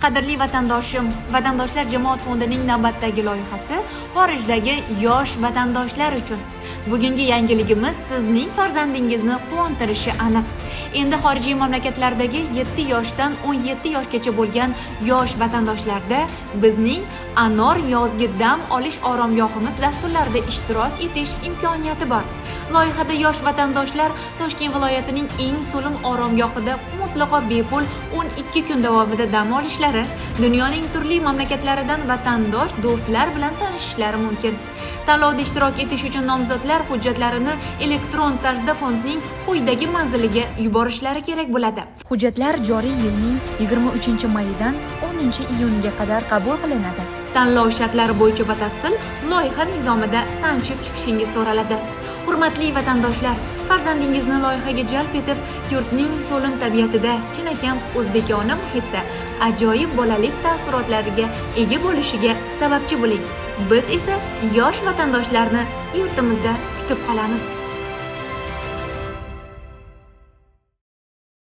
Qadrli vatandoshim, Vatandoshlar jamoat fondining navbatdagi loyihasi xorijdagi yosh vatandoshlar uchun. Bugungi yangiligimiz sizning farzandingizni quvontirishi aniq. Endi xorijiy mamlakatlardagi 7 yoshdan 17 yoshgacha bo'lgan yosh vatandoshlarda bizning Anor yozgi dam olish oromgohimiz dasturlarida ishtirok etish imkoniyati bor. Loyihada yosh vatandoshlar Toshkent viloyatining eng so'lim oromgohida mutlaqo bepul 12 kun davomida dam olishlari, dunyoning turli mamlakatlaridan vatandosh do'stlar bilan tanishishlari mumkin. Tanlovda ishtirok etish uchun nomzodlar hujjatlarini elektron tarzda fondning quyidagi manziliga yuborishlari kerak bo'ladi. Hujjatlar joriy yilning 23-mayidan 10 iyuniga qadar qabul qilinadi. Tanlov shartlari bo'yicha batafsil loyiha nizomida tanishib chiqishingiz so'raladi. Hurmatli vatandoshlar, farzandingizni loyihaga jalb etib, yurtning so'lim tabiatida, chinakam o'zbekona muhitda ajoyib bolalik taassurotlariga ega bo'lishiga sababchi bo'ling. Biz esa yosh vatandoshlarni yurtimizda kutib qolamiz.